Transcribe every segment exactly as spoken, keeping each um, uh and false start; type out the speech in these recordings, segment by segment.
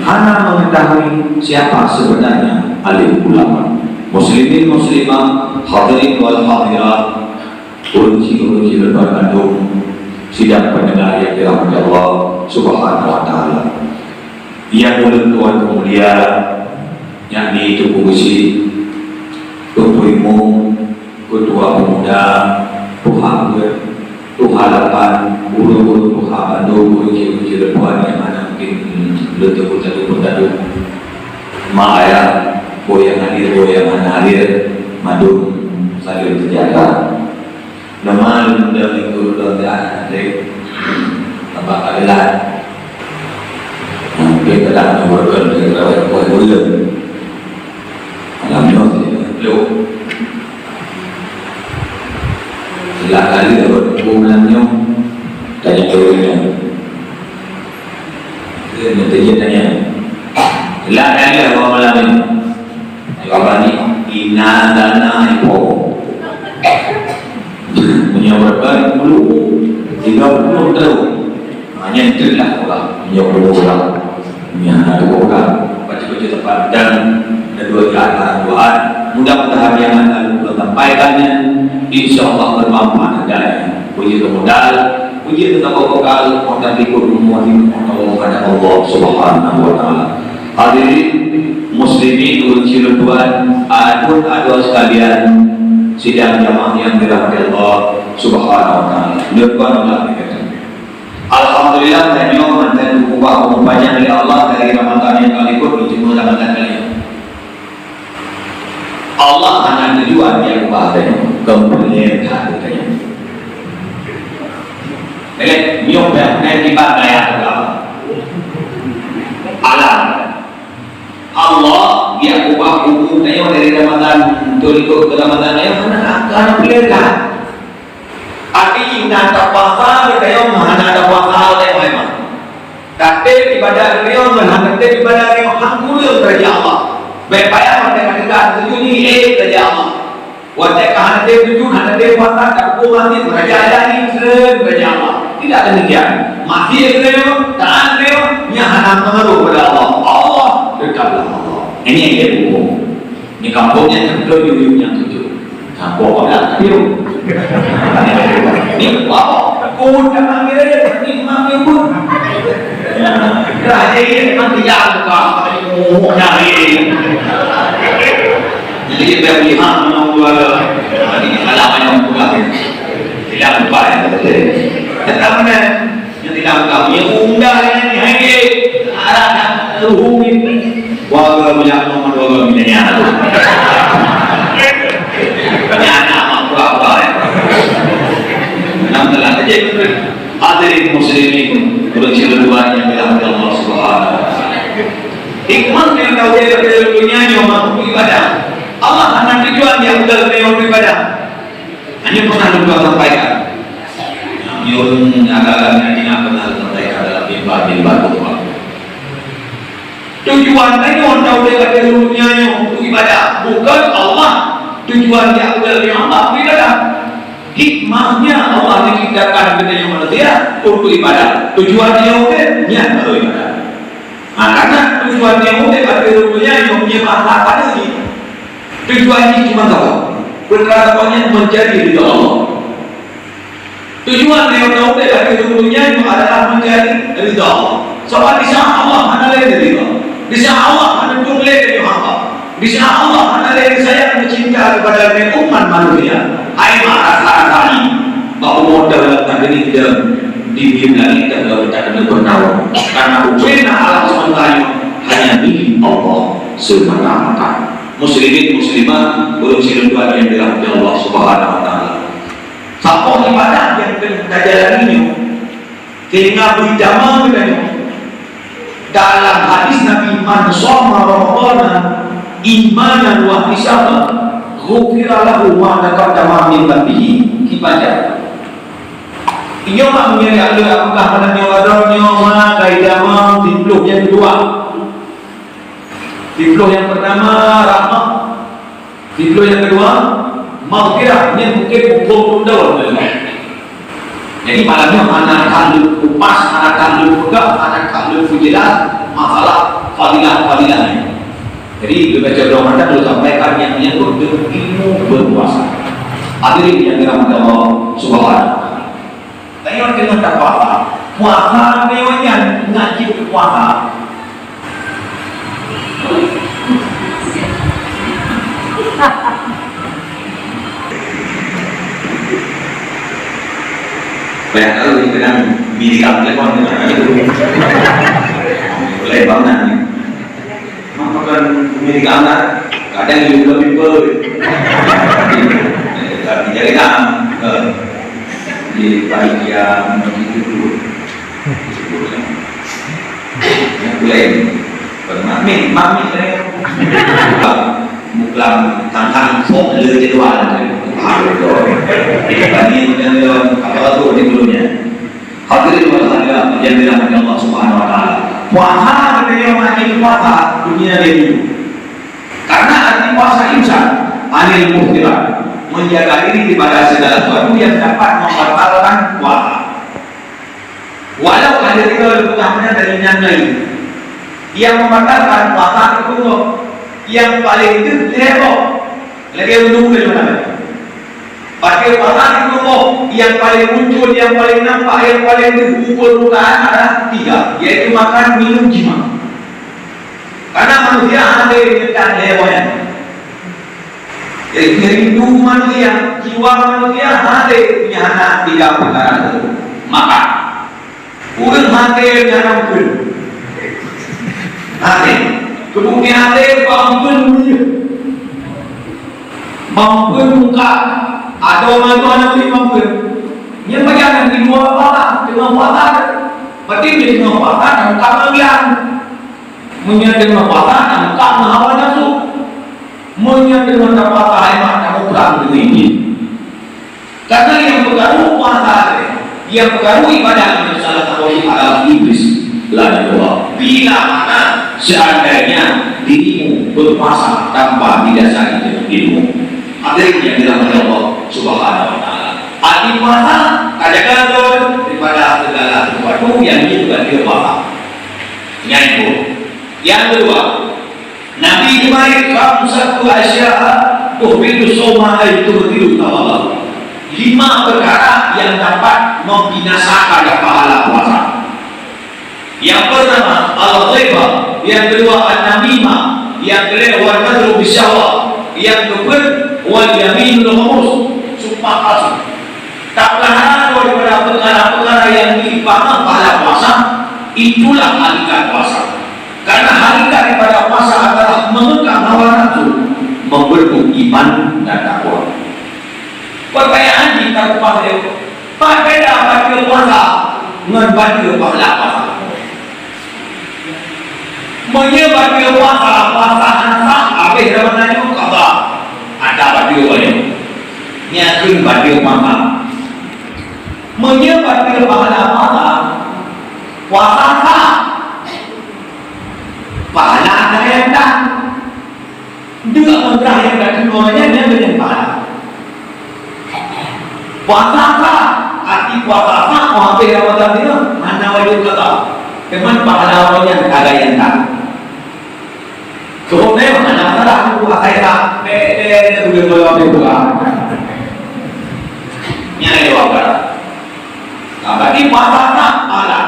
Hana mengetahui siapa sebenarnya alim ulama. Muslimin muslimat, hadirin wal hadirat, ureueng syik ureueng syik bandum, sidang pendengar yang dirahmati Allah Subhanahu wa Taala. Yang ulôn tuan mulia, yakni Teungku Geuchik, Teungku Imum, Keutua Pemuda, Tuha Peuet, Tuha Lapan, ureueng-ureueng tuha bandum, ureueng syik ureueng syik bandum nyang hana mungken lôn teupeu tadu-tadu. Mak ayah, boh nyang hadir, boh nyang hana hadir, mandum salam sejahtera. Nama lôn undang ikut lôn dah nanti. Nampak keadilan. Mungkin telah menyebutkan dari rawat kuat bulan. Malam nyoe sila peluk. Sila kali dapat hukum malam nyoe. Tanya dulu nyoe. Dia tanya tanya. Sila kali dapat malam ni. Jawaban ni, ina dana ipo. Meunyoe beureukat puluh, tiga puluh terus. Ha, nyan treuk lah orang. Meunyoe puluh orang. Nyan ada dua orang. Baca-baca tepat dan ada dua jahat, dua jahat. Mudah-mudahan yang akan kita sampaikan nyan, insya Allah bermanfaat dan puji modal, puji tetap bekal, kontak ikut memuat Allah pada Allah Subhanahu wa Taala. Hadirin muslimin, ulôn sidroe tuan, adun adoe sekalian, sidang jamaah yang dirahmati Allah Subhanahu wa Taala. Lôn tuan ulang lagi kata. Alhamdulillah, tanyoe mantan ubah umur panjang oleh Allah dari Ramadan yang kali ikut, cuma Ramadan kali ini. Allah hana tujuan dia ubah tanyoe, keupeuleueh that tanyoe. Jadi, nyoe yang naik di bangkai Allah. Alam. Allah, dia ubah umur tanyoe dari Ramadan, betul ikut ke Ramadan, tanyoe hana, hana peuleueh that. Arti na tapuasa geutanyoe, hana tapuasa lé memang. Tatem ibadah geutanyoe, hana tatem ibadah geutanyoe, han kureueng keurajeuen Allah. Bèk payah watèe ka teuka tujuh ni, eh, keurajeuen Allah. Watèe ka hana tatem tujuh, hana tatem puasa, tapuasa mati, keurajeuen Allah ni, keurajeuen Allah. Tidak demikian. Masih geutanyoe, taat geutanyoe, nyan hana pengaruh pada Allah. Allah tetaplah Allah. Ini yang dia hukum. Di kampung nyan kan beutôi yue-yue nyang tujoh. Nah, boh ka blah, piôh. Ni, wah, oh, dah panggil dia, ni, mak dia pun. Dah, jadi, dia memang tidak suka, oh, nyari. Jadi, dia melihat memang keluarga. Nah, ini salah banyak orang. Tidak lupa, ya, betul. Tetap benar. Nyang tidak kamu, nyang undang nyang di hai, arah nak ruhum ni. Warga minyak Muhammad, warga minyak nyan. Nyan amat pura-pura, ya. Nam telah terjadi. Hadirin muslimin, ureueng sidroe tuan yang dirahmati Allah Subhanahu wa Taala. Hikmah yang tahu dia dari dunia ni, untuk ibadah. Allah hana tujuan dia untuk ibadah. Hanya pernah lupa sampaikan. Nyuruh agak-agak ni tidak pernah sampaikan dalam mimbar-mimbar khutbah. Tujuan tanyoe tahu dekat dunia nyoe untuk ibadah. Bukan Allah. Tujuan dia adalah Allah untuk ibadah. Hikmahnya Allah menciptakan kita yang manusia untuk ibadah. Tujuan dia untuk niat untuk ibadah. Ha, karena tujuan nyang udép ateueh dunia nyoe meunyoe bahasa pada jih. Tujuan jih cuma saboh. Peukara saboh nyan mencari ridha Allah. Tujuan nyang udép ateueh dunia nyoe adalah mencari ridha Allah. Sabab di saat Allah hana lé ridha. Di saat Allah hana dong lé ridha Allah. Di saat Allah hana lé sayang mencinta kepada umat manusia. Hai maka rasa-rasa ni. Bak uroe teuh lam takdir dan di bumi langit dan dalam takdir bernaung. Karena ubena alam semesta nyoe hanya milik Allah semata-mata. Muslimin muslimat, ureueng sidroe tuan yang dirahmati Allah Subhanahu wa Taala. Saboh ibadah yang tajalani nyoe, sehingga beri damang kita nyoe. Dalam hadis Nabi, "Man shoma Ramadhana imanan wa ihtisaban, ghufira lahu ma taqaddama min dhanbihi." Dibaca. Inyoe mak meunyoe ya Allah, apakah pada nyoe Ramadan nyoe ma kai damang siplôh nyang keudua? Siplôh nyang pertama rahmat. Siplôh nyang keudua, maghfirah, nyan mungkin huköm rundôn. Jadi, malam nyoe hana that lôn kupas, hana that lôn peugah, hana that lôn peujeulaih masalah Jadi, leubeh condong mantong lôn sampaikan nyang menyangkut deungon ilmu berpuasa. Hadirin yang dirahmati Allah Subhanahu wa Taala. Tanyoe teungoh tapuasa. Puasa tanyoe nyan ngaji puasa. Banyak kali kadang bini kamu telepon, kadang itu. Mulai bangun ni. Makan bumi di kamar, kadang juga people. Tapi jadi kan, eh, di panitia begitu dulu. Yang lain, mami, mami saya. Muklam tantang sok le jadwal. Bani macam tu, apa tu di dulunya? Hadirin wal hadirat yang dirahmati Allah Subhanahu wa Taala. Puasa, kita yang wajib puasa dunia ini. Karena arti puasa imsak anil muftirat, menjaga diri daripada segala sesuatu yang dapat membatalkan puasa. Walau ada tiga lebutan dari yang lain yang membatalkan puasa itu, yang paling gede lewat lagi undung dari mana? Bagi pasangan itu, nyang paling muncul, nyang paling nampak, nyang paling di permukaan ada tiga, yaitu makan, minum, jima. Karena manusia hana deungon lhèe nyan. Jadi, rindu manusia, jiwa manusia hana deungon hana tiga perkara itu. Makan. Ureueng hana deungon hana mungken. Hana. Keubeunaran hana deungon mungken. Mungken muka atau mantong aneuk murit mungken. Nyan pajan nyang di luwa puasa, teungoh puasa. Berarti di teungoh puasa, dan muka manggian. Meunyoe teungoh puasa, dan muka meuhawa nafsu. Meunyoe teungoh tapuasa, hai mak, kamu perang dengan iblis. Karena yang pengaruh puasa, yang pengaruh ibadah, salah satu adalah iblis. Lalu, bila mana seandainya dirimu berpuasa tanpa didasari dengan ilmu, hadirin yang dirahmati Allah Subhanahu wa Taala. Arti puasa, tajaga diri daripada segala sesuatu yang itu bukan dia puasa. Yang itu. Yang kedua, Nabi geumari, "Khamsatu asya'a tuhbitu shauma ay tubtilu shauma." Lima perkara yang dapat membinasakan pahala puasa. Yang pertama, al-ghibah. Yang kedua, an-namimah. Yang ketiga, wan nadhru bisyahwah. Yang keempat, wal yaminul ghamus. Sumpah palsu. Tapeulahara daripada perkara-perkara yang dipaham pahala puasa, itulah hakikat puasa. Karena hakikat daripada puasa adalah mengekang hawa nafsu, membentuk iman dan takwa. Pertanyaan kita kepada, apa beda baca puasa dengan baca pahala puasa? Meunyoe baca puasa, puasa hana sah, habéh Ramadan nyoe qadha. Ada baca banyak. Nyan keuh baca pahala. Meunyoe baca pahala puasa, puasa sah. Pahala ada yang dah. Dua meugrah nyang ka keuluwa nyan, nyan meunyan pahala. Puasa sah, arti puasa sah, oh, habéh Ramadan nyoe, hana wajéb qadha. Teuma pahala nyan ka gaya nyan. Keuhai hana masalah, puasa sah, beda dengan bulan Ramadan buka. Nyan jawab. Nah, berarti puasa sah, pahala.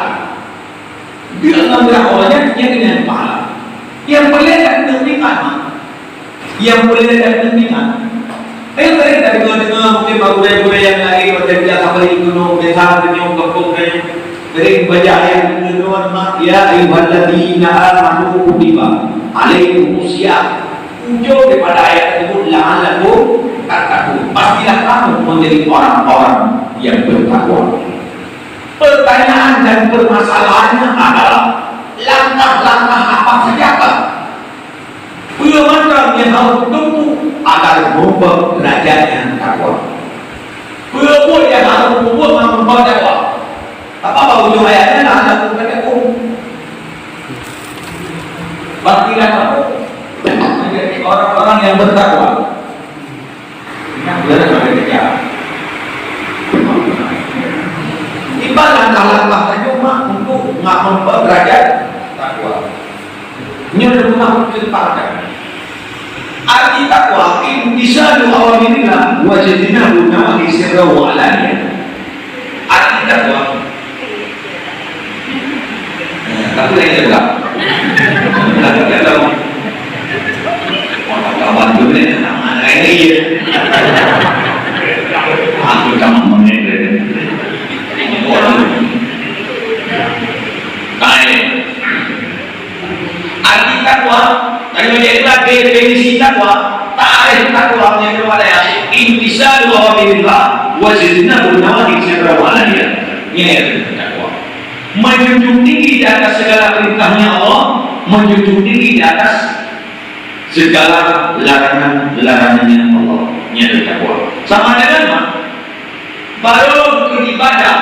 Dia ngambil awalnya, dia dengan pahala. Yang boleh dan nikmat. Yang boleh dan nikmat. Saya sering tak dengar-dengar mungkin bak gurèe-gurèe nyang laén, macam biasa beli gunung, desa, dunia, kampung, dan sering baca ayat itu, "Ya ayyuhalladzina amanu kutiba alaikumus siyam." Ujung daripada ayat tersebut, "La'allakum tattaqun." Pastilah kamu menjadi orang-orang yang bertakwa. Pertanyaan dan permasalahannya adalah langkah-langkah apa sajakah peue mantong nyang harôh teutempu agar meurumpok derajat nyang takwa? Peue buet nyang harôh peubuet ngon meurumpok takwa? Apa bak ujong ayat nyan hana geupeugah takwa? Pastilah kamu menjadi orang-orang yang bertakwa. Iban langkah-langkah tanyoe mak untuk ngamon derajat takwa. Nyoe adalah mungkin pada. Arti takwa, imtisalu awamirillah wa jtinabun nawahi sirran wa alaniyah. Arti takwa. Tapi lain juga. Tapi kalau orang kawan tu ni, nama lain dia. Aku sama mengenai dia. Baik. Arti takwa, tadi macam itulah definisi takwa, takrif takwa nyang kepada imtisalu awamirillah wa jtinabun nawahi sirran wa alaniyah. Ini arti takwa. Menjunjung tinggi di atas segala perintahnya Allah, menjunjung tinggi di atas segala larangan-larangannya Allah. Ini arti takwa. Sama dengan apa? Baru keu ibadah.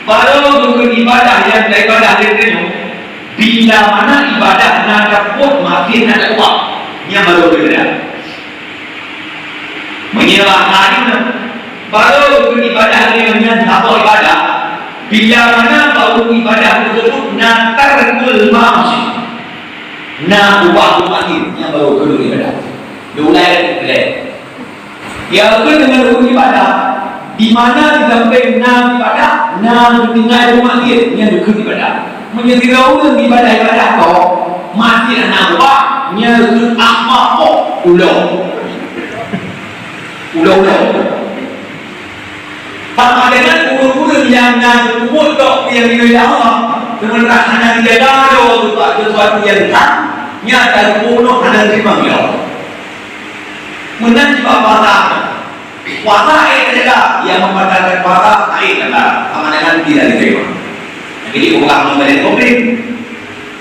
Baru keu ibadah nyang taibadah lé tanyoe. Bila mana ibadah na tapeubuet, maksiat na takeubah, nyan baru keu ibadah. Meunyoe hana, baru keu ibadah lé nyan haba ibadah. Bila mana baru ibadah teusebut na tarkul maasi, na ubah maksiat, nyan baru keu ibadah. Diulai lé. Nyang keu deungon rukun ibadah, di mana di sampéng na ibadah, na geutinggai rukun maksiat, nyan rukun ibadah. Meunyoe sidroe ureueng ibadah-ibadah ko, maksiat na ubah, nyan rukun akhlak ko, ulo. Ulo-ulo. Sama dengan ureueng-ureueng nyang na geupeubeuet tok nyang diridai Allah, sementara hana dijaga lé Allah sesuatu nyang that, nyata geupeubeuet hana teurimong lé Allah. Meunan cit bak puasa. Puasa ék teujaga, nyang membatalkan puasa ék teujaga, sama dengan tidak diterima. Jadi, ureueng meubadan konflik.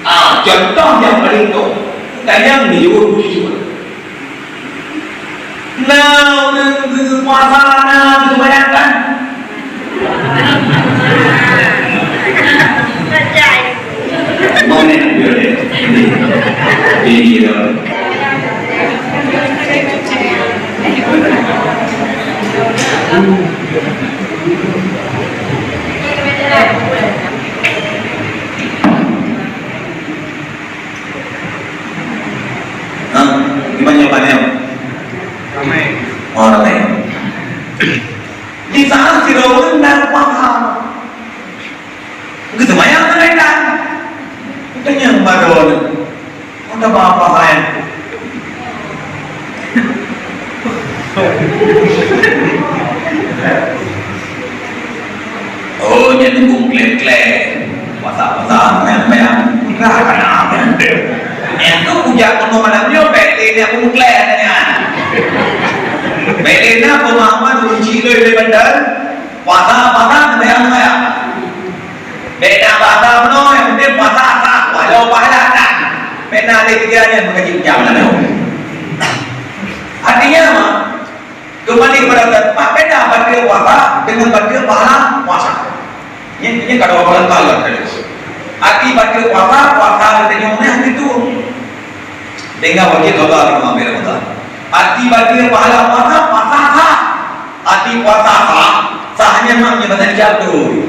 Ah, contoh nyang paling top, tanyong ni jujur-jujur. Na ureueng geupuasa na geubayangkan. Ha? Di mana jawabannya? Ramai. Oh, ramai. Di saat sidroe ureueng na paham. Geuseumayang keunan. Tanyong baroe nyoe. Ada apa-apa lain? Oh, nyan nunggu klek-klek. Puasa-puasa, mayang-mayang. Enggak ada apa-apa. Nyan tu kujak keunoe malam nyoe, bèk lé nyan peuklek nyan. Bèk lé na pemahaman ureueng Cina di Banten. Puasa, puasa, mayang-mayang. Bèk na puasa meunoe, nyang penting puasa sah, walau pahala tan. Bèk na lé tiga nyan meukaji ujang na. Artinya apa? Keumbali kepada Ustaz, beda batèe puasa dengan batèe pahala puasa. Nyan, nyan ka dua pahala tadi. Arti batèe puasa, puasa geutanyoe nyan itu. Tinggai wajib qada di Ramadan. Arti batèe pahala puasa, puasa sah. Arti puasa sah, sah nyan mak nyan bahasa Indonesia beutôi.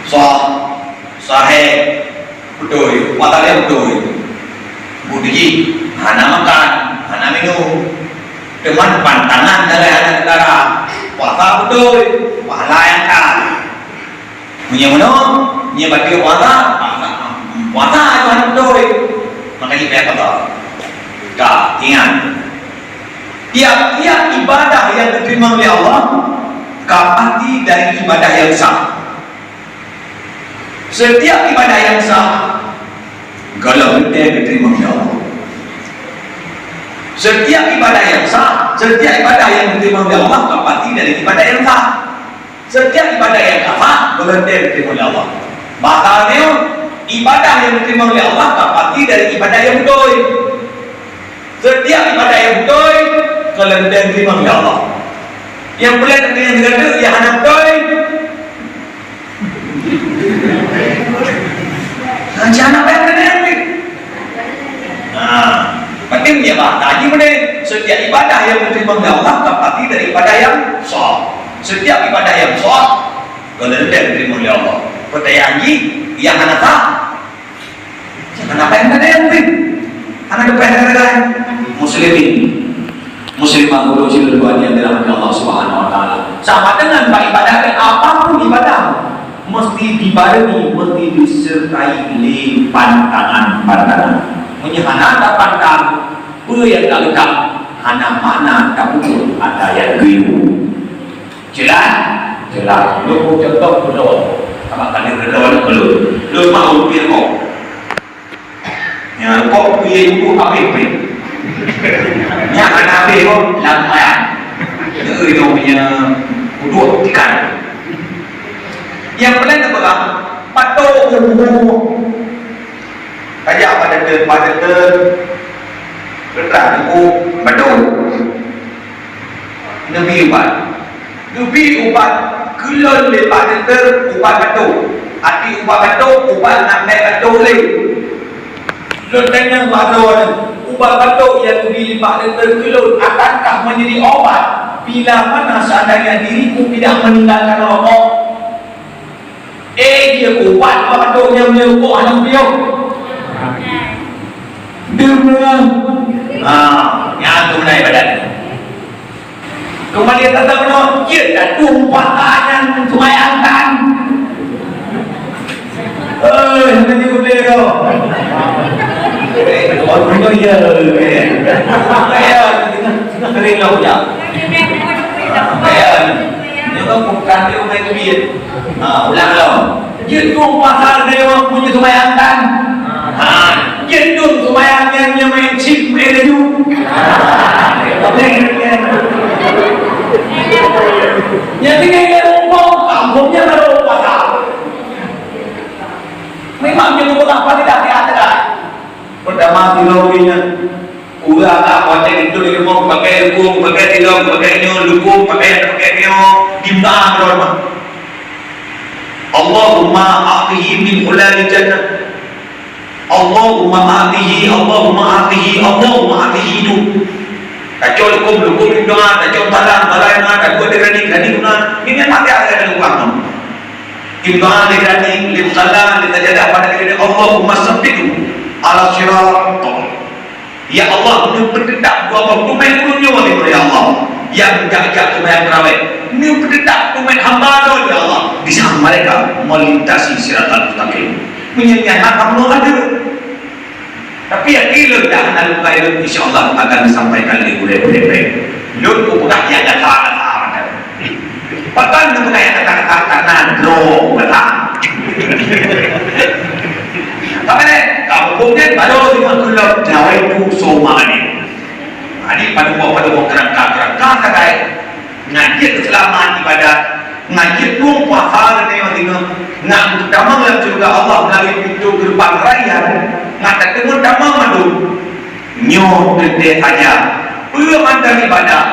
Sah, sahih, beutôi, puasa dia beutôi. Bukti jih, hana makan, hana minum. Teuma pantangan dari aneuk dara, puasa beutôi, pahala nyang ka. Meunyoe meunoe, nyoe batèe puasa, puasa, puasa itu hana beutôi. Maka jih payah qada. Ka, ingat. Tiap-tiap ibadah nyang diterima oleh Allah, ka pasti dari ibadah nyang sah. Setiap ibadah nyang sah, golom teuntèe diterima oleh Allah. Setiap ibadah nyang sah, setiap ibadah nyang diterima oleh Allah, ka pasti dari ibadah nyang sah. Setiap ibadah nyang ka sah, golom teuntèe diterima oleh Allah. Bahkan nyoe, ibadah nyang diterima oleh Allah ka pasti dari ibadah nyang beutôi. Setiap ibadah nyang beutôi, golom teuntèe diterima oleh Allah. Nyang peulét nyang geutanyoe nyang hana beutôi, hana payah geutanyoe. Nah, penting dia bahasa haji beutôi. Setiap ibadah nyang diterima oleh Allah ka pasti dari ibadah nyang sah. Setiap ibadah nyang sah, golom teuntèe diterima oleh Allah. Peutanyaan jih, nyang hana sah, nyang hana payah geutanyoe. Hana teupeu gara-gara muslimin. Muslimah, guru, sidroe nyang dirahmati Allah Subhanahu wa Taala. Sama dengan bak ibadah, apapun ibadah, mesti dibarengi, mesti disertai lé pantangan-pantangan. Meunyoe hana tapantang, peue nyang ka leukam, hana makna tapeubuet ata nyang geuyue. Jelas? Jelas. Lôn bri contoh keudroe. Sabab ka lheueh keudroe lôn, lôn mau pih kok. Nyan kok pih ibu habéh pih. Nyan hana habéh kok, lam ayat. Nyan dong punya uduk ikan. Nyang peureulèe neupeugah, patok umu. Kajak pada ter, pada ter. Peugah umu, patok. Neubi ubat. Neubi ubat keu lôn lé Pak Dokto, ubat batuk. Até ubat batuk, ubat nyan bèk batuk lé. Lôn tanyong bak droeneuh, ubat batuk nyang neubi lé Pak Dokto keu lôn akankah menjadi obat bila mana seandainya diriku tidak meninggalkan rokok? Eh, dia kuat apa tu nyam nyam kok hana piôh. Dia menang. Ha, nyan tu beuna ibadat. Kembali kata beuna, dia dah tumpah tangan sembahyang tan. Eh, nanti boleh kau. Oh, betul ya. Ya, sering lah ucap. Ya, dia kan bukan dia main duit. Ha, ulang lom. Jeuet dong pasal dewa punya sembahyang tan. Ha, jeuet dong sembahyang nyang, nyang main chip, main laju. Ha, nyang tinggal di kampung, kampungnya baru pasal. Memang dia bukan apa tidak diaturkan. Pertama, tiga orang. Ureueng ka watèe geutôi rumoh, pakai lukôm, pakai tilom, pakai nyoe, lukôm, pakai, pakai nyoe, di ma droe mah. Allahumma a'tihi min hulalil jannah. Allahumma a'tihi, Allahumma a'tihi, Allahumma a'tihi tu. Tacok lukôm, lukôm di doa, tacok talang, talang na, tacok di gani, gani na. Ini memang dia ada dalam Quran. Di doa di gani, di salah, di sajadah pada diri, Allahumma sabbithu ala sirat. Ya Allah, neupeuteutap dua boh teumèt ulôn nyoe, ya Allah. Nyang jak-jak seumayang tarawih, neupeuteutap teumèt hamba droe, ya Allah. Di saat mereka melintasi siratal mustaqim. Meunyoe nyan hak Allah ada. Tapi yakin lôn dah hana lupa lôn, insya Allah akan disampaikan lé gurèe-gurèe. Lôn kupeugah nyang gata-gata. Pakon neupeugah kata-kata na droe kata. Apa ni? Kamu mungkin baru dengar keluar jawai tu soma ni. Jadi pada buah pada buah kerangka-kerangka kadai ngaji keselamatan ibadah, ngaji tu puasa dan yang tinggal nak utama dalam syurga Allah melalui pintu gerbang raya nak ketemu utama madu. Nyoe teuntèe saja, peue mantong ibadah,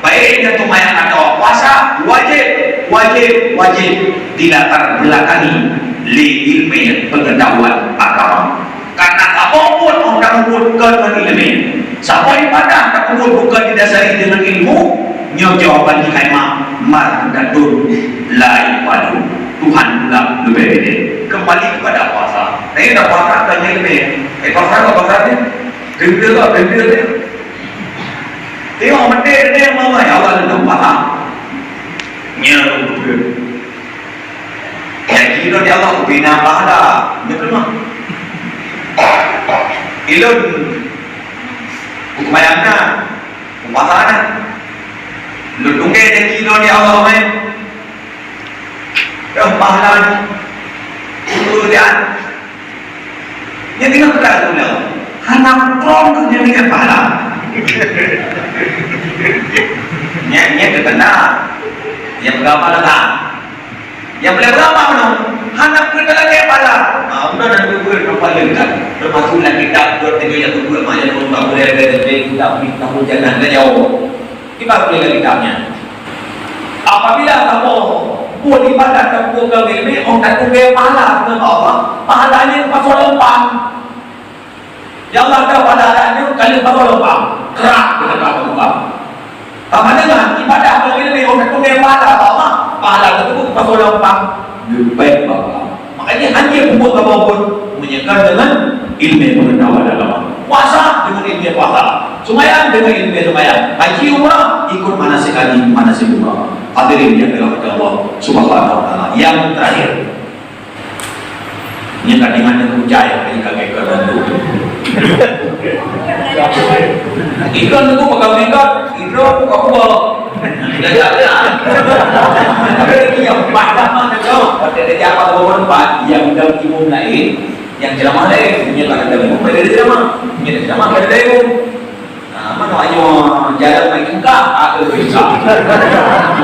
baik nyan seumayang atawa puasa, wajéb, wajéb, wajéb dilatar belakangi lé ileumèe peungeutahuan agama. Karena saboh buet nyang tapeubuet kon ngon ileumèe, saboh ibadah tapeubuet bukon didasari deungon ilmu, nyoe jawaban jih hai mak, mardudatun la yuqbalu. Tuhan pula leubeh bidé. Kembali kepada puasa. Tapi dah puasa kan ileumèe. Eh, puasa apa puasa ni? Denda lah, denda dia. Tengok mati dia, mama, ya Allah, lindung pahala. Nya, betul. Jadi, ya Allah, bina pahala. Betul mah. Ilun, hukum ayamna, hukum pahala. Lu tunggu jadi, ya Allah, eh. Dah pahala ni. Kemudian, nyang tinggai peugah tu nyoe, hana prong tu nyang tinggai pahala. Nyang, nyang terkena. Nyang peugah pahala. Nyang boleh peugah apa tu? Hana peugah lagèe pahala. Ha, udah dah dua bulan nampak lengkap. Termasuk dalam kitab buat tiga yang berbuat mak yang berubah boleh ada dari kitab ni, tahun jangan dah jauh. Kiban tuléh lam kitab nyan. Apabila kamoe buet ibadat dan buet geuh ileumèe, 'oh tateupeue pahala keu Allah, pahala nyan pasoe leumpang. Ya Allah, ka pahala nyan ka lheueh pasoe leumpang. Krak, keu ka leumpang. Sama dengan ibadat geuh ileumèe, 'oh tateupeue pahala Allah, pahala tersebut pasoe leumpang. Leubeh bangga. Makanya hana peubuet kamoe buet meunyeukon deungon Ilmu pengetahuan agama. Puasa dengan ilmu puasa. Sembahyang dengan ilmu sembahyang. Haji umrah, ikut manasik haji, manasik umrah. Hadirin yang dirahmati Allah Subhanahu wa Taala. Yang terakhir, ini tadi mana hujan, ini kaki kerana tu. Ikan tu bukan ikan, itu bukan kubur. Tidak ada. Tapi yang pada mana tu? Pada dia apa, yang dalam imum lain, yang ceramah lain, punya tak ada ilmu, pada dia ceramah. Punya tak ceramah, pada dia ilmu. Nah, mana ayo jalan main tingkah, ada tingkah.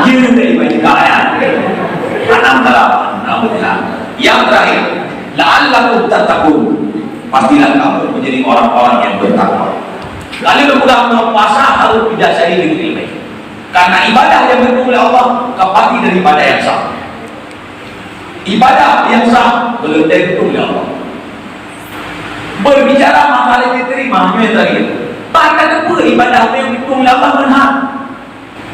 Dia dari main tingkah, ya. Tanam dalam, namun ya. Yang terakhir, la'allakum tattaqun. Pastilah kamu menjadi orang-orang yang bertakwa. Kalau pegang puasa harus didasari dengan ilmu. Karena ibadah yang didukung oleh Allah, kapati dari ibadah yang sah. Ibadah yang sah, belum tentu ya Allah. Berbicara masalah diterima, memang tadi. Pada apa ibadah yang didukung oleh Allah benar?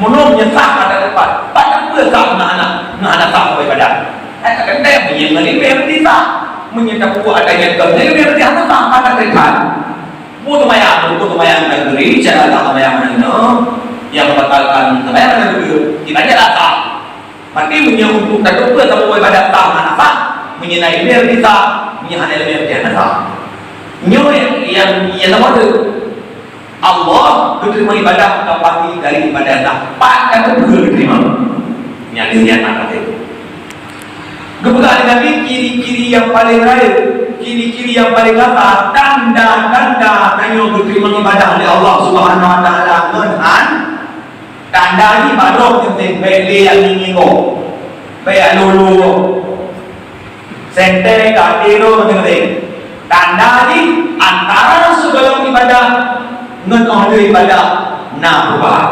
Menurut nyesah pada tempat. Pada apa sah nak anak, nak anak sah ibadah? Eh, tak kena yang menyang lagi yang sah. Menyatakan ada yang kau yang sah pada tempat. Bu tumayang, bu tumayang negeri, cara tak tumayang mana? Yang membatalkan tumayang negeri, tidak ada sah. Tapi meunyoe untuk tateupeue saboh ibadat sah hana sah, meunyoe na ileumèe sah, meunyoe hana ileumèe hana sah. Nyoe nyang, nyang, nyang nomor dua. Allah geuteurima ibadat ka pasti dari ibadat sah. Pat ka teupeue geuteurima. Nyan lheueh nyan mantong. Geupeugah lé Nabi ciri-ciri nyang paleng rayeuk, ciri-ciri nyang paleng gata, tanda-tanda tanyoe geuteurima ibadat lé Allah Subhanahu wa Taala ngon han Tanda jih bak droe teuntèe, bèk lé nyang ngieng-ngieng gob, bèk nyang lolo gob. Sentèe ka até droe teuntèe. Tanda jih antara sigohlom ibadah ngon 'oh lheueh ibadah na peurubahan.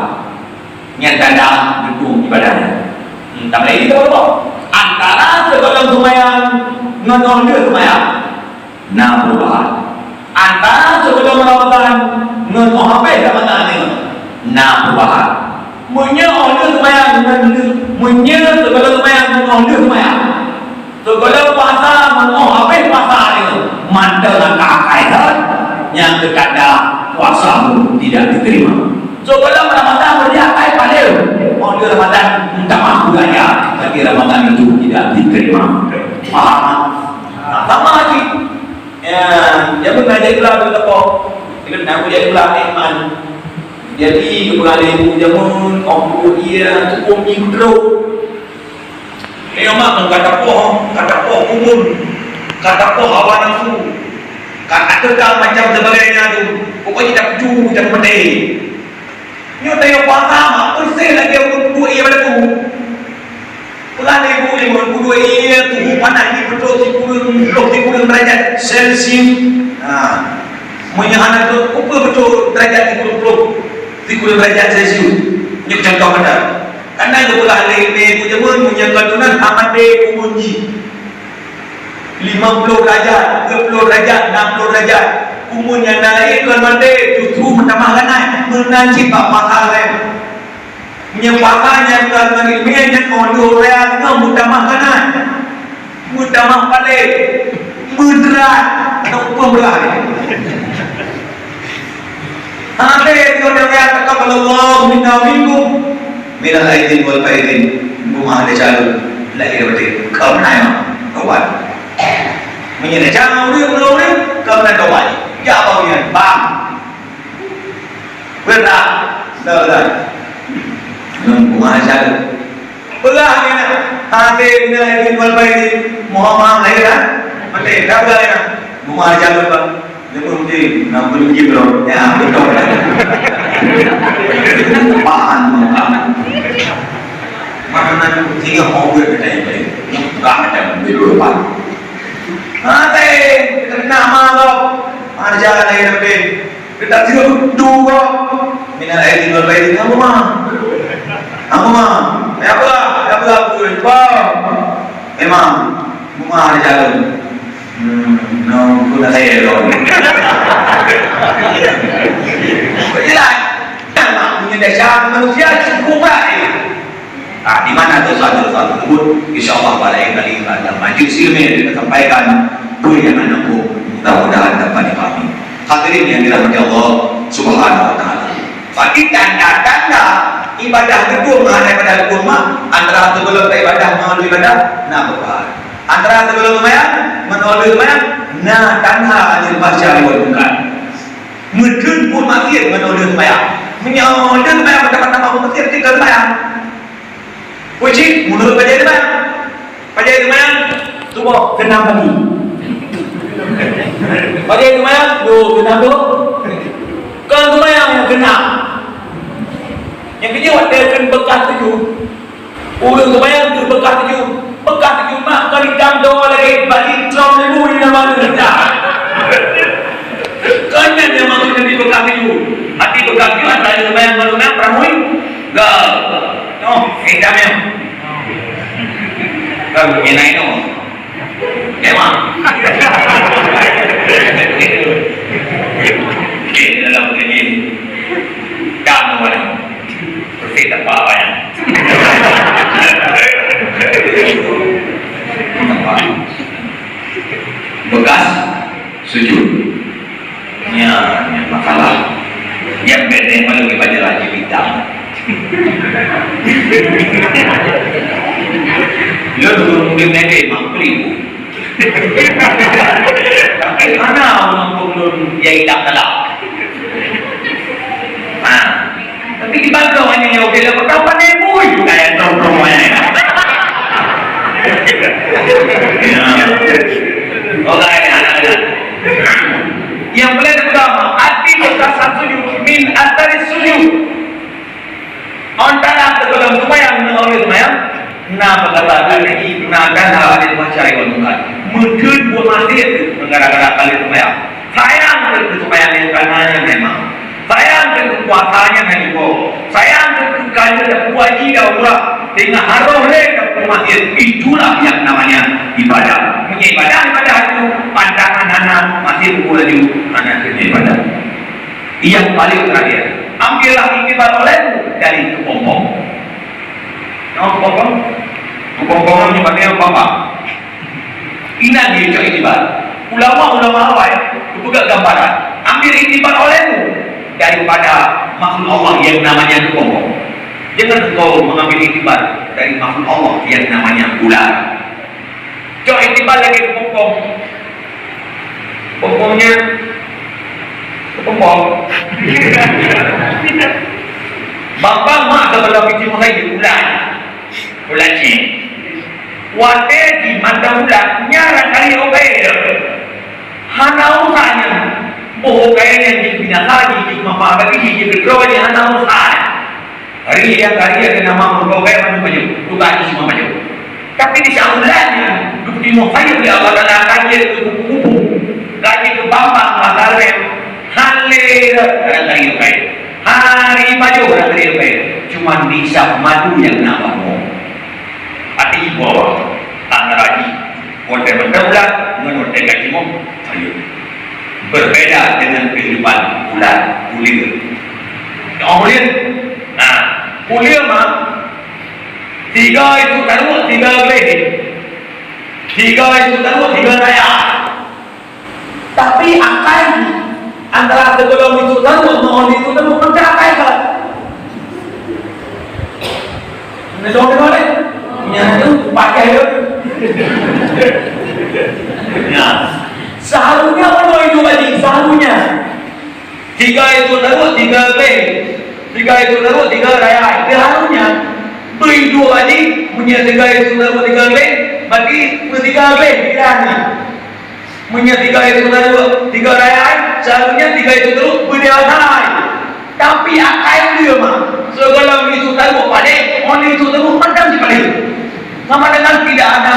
Nyan tanda geutanyoe ibadah nyan. Hmm, tamah lé antara sigohlom seumayang ngon 'oh lheueh seumayang. Na peurubahan. Antara sigohlom Ramadhan ngon 'oh habéh Ramadhan nyoe na peurubahan. Meunyoe 'oh lheueh seumayang ngon lheueh, meunyoe sigohlom seumayang ngon 'oh lheueh seumayang, sigohlom puasa ngon 'oh habéh puasa nyoe, mantong angka akai that, nyan tanda puasa tidak diterima. Sigohlom Ramadhan meuriah akai paléng, 'oh lheueh Ramadhan meutamah beuraya, tapi Ramadhan itu tidak diterima. Paham? Nah, sama lagi. Ya, jameun na jak gula tu teuko. Ikut na jak gula iman. Jadi, keupeue lé bu jameun, 'oh bu ie, tukum ie beudroe. Nyoe mak ka tapoh, ka tapoh kubun, ka tapoh hawa nafsu, ka ateuka macam sebagainya tu. Pokoknya tak ju, tak meuté. Nyoe tanyoe paham, peuseuh lagèe ureueng peuduek ie bak lagu. Peugah lé bu lé ureueng peuduek ie tuhu panas jipeutrok sikureueng ploh sikureueng derajat Celcius. Ha. Meunyoe hana trok, peue beutôi derajat sikureueng ploh sikureueng derajat Celcius? Nyoe contoh mantong. Karena geupeugah lé, lé bu jameun, meunyoe ka tunan hana maté kubun jih. Limong ploh derajat, dua ploh derajat, nam ploh derajat. Kubun nyang na laén kon maté, justru meutamah ganas, meunan cit bak pasa laén. Meunyoe pasa nyang kon ngon ileumèe nyan 'oh lheueh raya nyoe meutamah ganas, meutamah paléh, meudrat, atau peue beurah. Até nyoe nyang taqabbalallahu minna wa minkum. Minal aidin wal faidin, buma ada calon lagi dapat kau menang kau buat. Meunyoe dah jangan ureueng ureueng kau menang kau buat. Ya apa punya bang? Berat, berat. Nung buma ada calon. Belah ni nak. Hati minal aidin wal faidin. Mohon maaf lahir dah. Mati dah belah ni nak. Buma ada calon bang. Dia pun mungkin nak pergi bro. Ya, betul. Paham, paham. Mana tu sehingga mau gue kata yang baik. Bukan macam dulu, Pak. Nanti kita kena malu. Mana jalan lagi nanti? Kita tidur dua. Minal aidin wal faidin. Apa mah? Apa mah? Ya apa? Ya apa? Apa? Memang. Buma ada calon. Hmm, no, aku dah saya tu. Jelas. Punya dasar manusia cukup baik. Ah, di mana dosa-dosa tersebut? Insya Allah, pada lain kali, pada majlis ilmu yang kita sampaikan, boleh jangan nampak. Mudah-mudahan dapat dipahami. Hadirin yang dirahmati Allah Subhanahu wa Taala. Bagi tanda-tanda ibadah gedung, hana ibadah gedung mah, antara sigohlom ibadah ngon ibadah na perubahan. Antara sigohlom seumayang ngon sigohlom seumayang na tanda anil fahsya'i wal munkar. Meuteun buet maksiat ngon sigohlom seumayang. Meunyoe sigohlom seumayang mantap-mantap buet maksiat, tinggai seumayang. Puji, menurut Pak Jai Teumang. Pak Jai Teumang, tuboh keunan pagi. Pak Jai Teumang, yo keunan tu. Kon seumayang nyang keunan. Nyang keujeuet watèe kheun beukah tujoh. Ureueng seumayang keu beukah tujoh. Beukah tujoh mak kon itam doa lagèe bali trom lebu di nama tu. Kon nyan nyang maksud Nabi beukah tujoh. Arti beukah tujoh antara seumayang ngon seumayang peuramui. Ga. Noh, eh, damé. Kan, nyan ai noh. Memang. Ini dalam ini. Dam mana? Bersih tak apa-apa ya. Bekas sujud. Nyan, nyan masalah. Nyan bèk malu ibadah lagi bintang. Lôn ureueng murit nèk mak bri. Tapi hana ureueng murit lôn nyang idap dalam. Ha. Tapi di bangsa orang yang oke lah, kapan dia bui? Kayak tong-tong aja. Ya. Oke, anak-anak. Yang boleh pertama, arti bekas sujud, min athari sujud. Antara sigohlom seumayang ngon sigohlom seumayang, na peukara tadi, na tanda anil fahsya'i wal munkar. Meuteun buet maksiat gara-gara ka lheueh seumayang. Sayang keu seumayang nyang ka na nyan memang. Sayang keu puasa nyan hana jipo. Sayang keu ka lheueh tapuji dan umrah, teungoh harôh lé tapuji maksiat. Itulah yang namanya ibadah. Meunyoe ibadah, ibadah itu pantangan hana, maksiat pukul laju, hana keuh ibadah. Yang paling terakhir, ambillah iktibar olehmu dari kepompong. Nyoe kepompong, kepompong nyoe pakai apa? Inan jicok iktibar. Ulama-ulama awai geupeugah gambaran, ambil iktibar olehmu daripada makhluk Allah yang namanya kepompong. Jangan engkau mengambil iktibar dari makhluk Allah yang namanya ular. Cok iktibar lagèe keupompong. Pompong nyan, keupompong. Bang-bang mak keubeula piti meuhai ulat. Ulat cit. Watèe jimantong ulat, nyan rang kali oke. Hana urusan nyan. Boh oke nyan jibinasa, jikeumapa bagi, jikeudroe, hana urusan. Hari yang hari ada nama meurugoe mandum maju, duka jih semua maju. Tapi di saat bulan nyan, duk timoh sayeup lé Allah Taala ka jeuet keu kupu-kupu, ka jeuet keu bambang mata rem, hale rot dalam tari ukai. Hari pajoh dalam tari ukai, cuman diisap madu nyang na bak mo. Hati iboh antara jih. Watèe meunan bulan ngon watèe ka jimoh sayeup. Berbeda dengan kehidupan bulan, buleuen. Nyoe buleuen. Nah, buleuen mah, tiga itu taruh, tiga gleh. Tiga itu taruh, tiga raya. Tapi akai antara sigohlom itu taruh ngon itu taruh, maka akai kan. Nidong-nidong deh. Nyan tu pakai tu. Ya. Seharusnya mana itu lagi? Seharusnya. Tiga itu taruh, tiga gleh. Tiga itu taruh, tiga raya. Seharusnya. Beri dua lagi. Punya tiga itu taruh, tiga gleh. Berarti tiga gleh pikiran ni. Meunyoe tiga itu teuduek, tiga raya, seharusnya tiga itu teuduek beudewasa. Tapi akai dia mah, sigohlom itu teuduek paleng, ngon itu teuduek padam di paleng. Sama dengan tidak ada,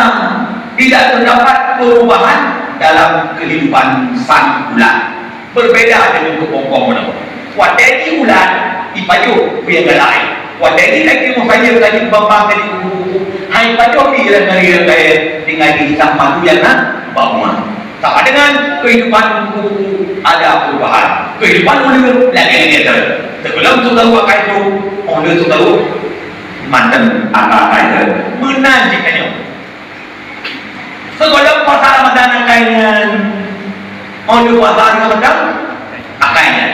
tidak terdapat perubahan dalam kehidupan sang bulan. Berbeda dengan kepompong mana. Watèe di ulat, ipajoh, peue galai. Watèe di kaki musayir, kaki bambang, kaki kuku-kuku. Hai pajoh di iran-iran kaya, tinggal di hisab madu yang nak, bak rumah. Sama dengan kehidupan kuku-kuku, ada perubahan. Kehidupan mulia, lagi-lagi ada. Sebelum tu tahu akan itu, oh, dia tu tahu, mantan anak saya. Menang jikanya. Sigohlom puasa Ramadan akai nyan, Oh, di pasar ngon macam akai nyan.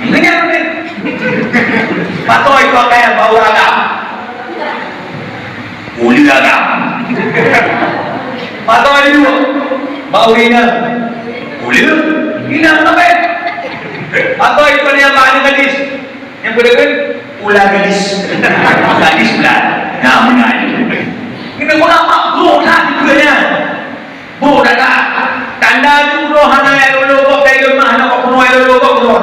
Ingat ni. Patoi tu akai bau agam. Uli agam. Patoi dua. Bau ina. Uli ina sampai. Patoi tu ni apa ni gadis? Yang boleh kan? Ular gadis. Gadis ular. Nah, mengaji. Kita guna makhluk lah juga ya. Boh dada. Tanda tu uroe hana ilôn-ilôn gob, dai leumah hana gob peunoh ilôn-ilôn gob uroe.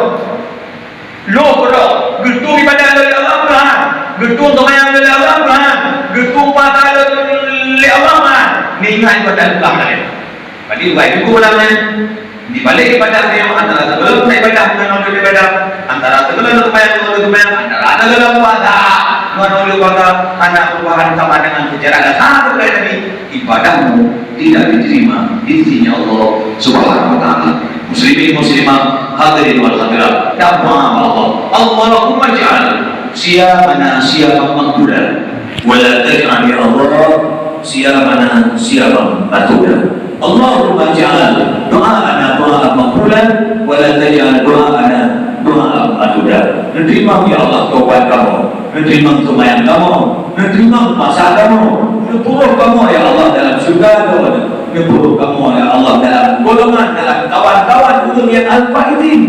Loh keudroe, geutueng ibadah lé Allah peue han, geutueng seumayang lé Allah peue han, geutueng puasa lé Allah peue han. Neuingat ibadah Allah laén. Jadi, wahai ibu ulama, di balik ibadah nyoe antara sigohlom ibadah ngon ibadah, antara sigohlom seumayang ngon seumayang, antara sigohlom puasa ngon puasa, hana perubahan sama dengan sejarah dasar Nabi. Ibadahmu tidak diterima di sisi Allah Subhanahu wa Taala. Muslimin muslimat, hadirin wal hadirat, dan doa Allah. Allahumma ja'al siyamana siyaman maqbula, wa la taj'al ya Allah siyamana siyaman maqbula. Allahumma ja'al du'aana du'aan maqbula, wa la taj'al du'aana du'aan maqbula. Neuterima ya Allah taubat kamoe. Neuteurimong seumayang kamoe, neuteurimong puasa kamoe, neupuroh kamoe ya Allah dalam syeuruga Droeneuh, neupuroh kamoe ya Allah dalam golongan, dalam kawan-kawan ureuëng nyang al-faizin,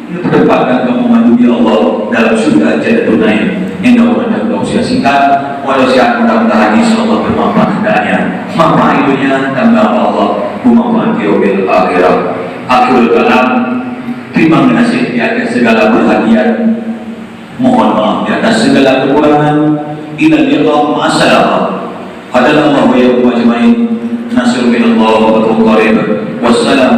neupeutempatkan kamoe mandum ya Allah dalam syeuruga Jannatun Naim. Inna wa ta'ala usia singkat, walau sihat mudah-mudahan insya Allah bermanfaat hendaknya. Manfaat dunia tambah Allah, bermanfaat yaumil akhirah. Akhirul kalam, terima kasih di atas segala perhatian. Mohon maaf di atas segala kekurangan. Ila liqa, ma'assalamah. Hadanallahu wa iyyakum ajmain. Nasrun minallah wa fathun qarib. Wassalam.